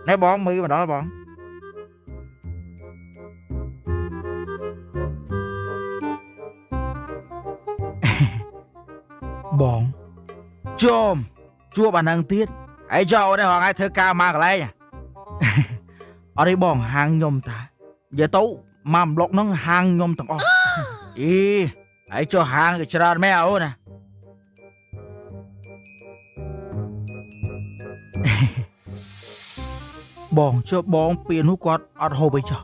ណែបងមីមកដល់បងបងជុំជួបអានឹងទៀតហើយចុះអូនឯងរងឲ្យធ្វើការមកកន្លែងអត់ទេបងហាងខ្ញុំតានិយាយទៅមកប្លុកហ្នឹងហាងខ្ញុំទាំងអស់អីហើយចុះហាងគេច្រើនមែនអូនណាបងចុះបងពេលនោះគាត់អត់ហូបអីចុះ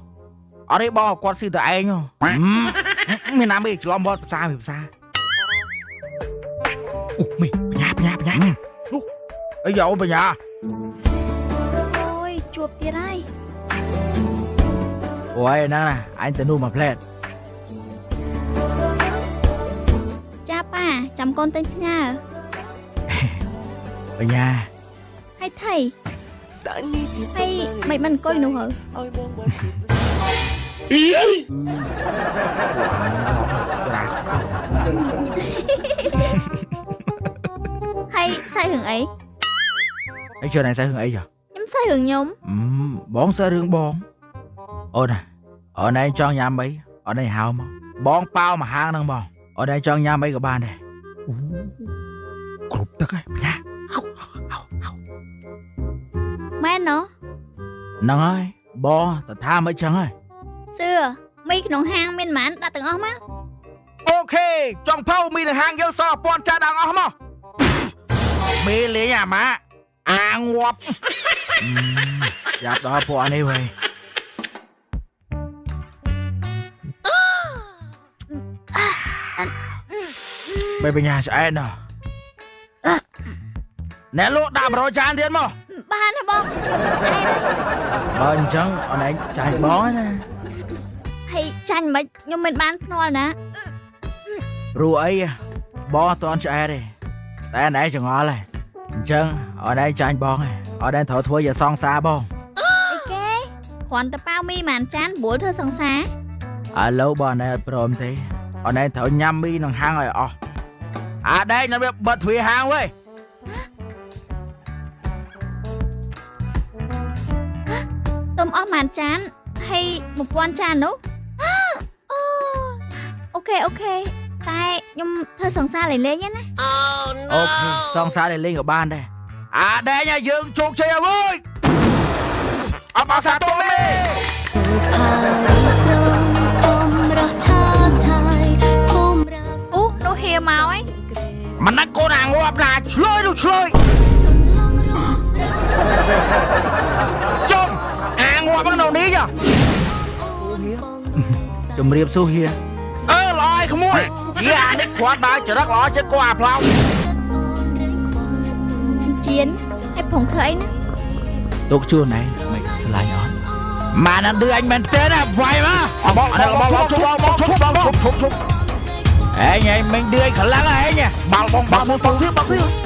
អត់ទេបងគាត់ស៊ីតែឯងមានណាមីច្រឡំវត្តភាសាមានភាសាអូមីបញ្ញាបញ្ញាបញ្ញានោះអីយ៉ាអូបញ្ញាអូយជួបទៀតហើយអូយហ្នឹងណាអញទៅនោះមកផ្លែតចាប៉ាចាំកូនទិញផ្ញើបញ្ញាហើយថៃហើយមិនមិនអង្គុយនោះហ៎អីច្រាស់ហើយសៃរឿងអីហើយចូលណែសៃរឿងអីចុះខ្ញុំសៃរឿងខ្ញុំបងសៃរឿងបងអូនណាអូនឯងចង់ញ៉ាំអីអូនឯងហៅមកបងប៉ាវមកហាងហ្នឹងបងអូនឯងចង់ញ៉ាំអីក៏បានដែរអូគ្រប់ទឹកហើយបញ្ញាហៅហៅហៅមែនណ៎ហ្នឹងហើយបងតថាមិនចឹងហើយសឿមីក្នុងហាងមានប៉ុន្មានដាក់ទាំងអស់មកអូខេចង់ផៅមីក្នុងហាងយើងសល់1000ចានដាក់អស់មកមេលេងអាម៉ាអាងាប់ចាប់ដល់ពួកអានេះវិញបីបញ្ញាឆ្អែតណោះអ្នកលក់ដាក់100ចានទៀតមកបានទេបងបើអញ្ចឹងអូនឯងចាញ់បងណាហើយចាញ់មិនខ្ញុំមិនបានភ្នាល់ណាព្រោះអីបងអត់ទាន់ឆ្អែតទេតែអូនឯងចង្អល់ហើយអញ្ចឹងអូនឯងចាញ់បងហើយអូនឯងត្រូវធ្វើជាសង្សារបងអីគេគ្រាន់តែប៉ាវមីមួយចានបួលធ្វើសង្សារឥឡូវបងអូនឯងអត់ព្រមទេអូនឯងត្រូវញ៉ាំមីក្នុងហាងឲ្យអស់អាដែងនៅវាបិទទ្វារហាងវិញទុំអស់មួយចានហើយ1000ចាននោះអូអូខេអូខេតែខ្ញុំធ្វើសង្សារលេងលេងណាអូខេសង្សារលេងលេងក៏បានដែរអាដែងឲ្យយើងជោគជ័យហើយវើយអបអរសាទរមេអូនោះហៀមកហើយមិនណាកូនអាងាប់ណាឆ្លើយនោះឆ្លើយចុំអាងាប់ហ្នឹងនៅនេះចជំរាបសួរហៀអឺល្អឲ្យក្មួយយីអានេះគ្រាន់បើចរិតល្អចិត្តគាត់អាផ្លោជៀនហើយផងធ្វើអីណាទុកជួនឯងមិនស្រឡាញ់អត់ម៉ានឌឺអញមែនទេណាវាយមកបងបងបងឈប់បងឈប់បងឈប់ឈប់ឈប់ឯងឯងមិនឌឺអញខ្លាំងឯងបាល់បងបាល់បងបងបង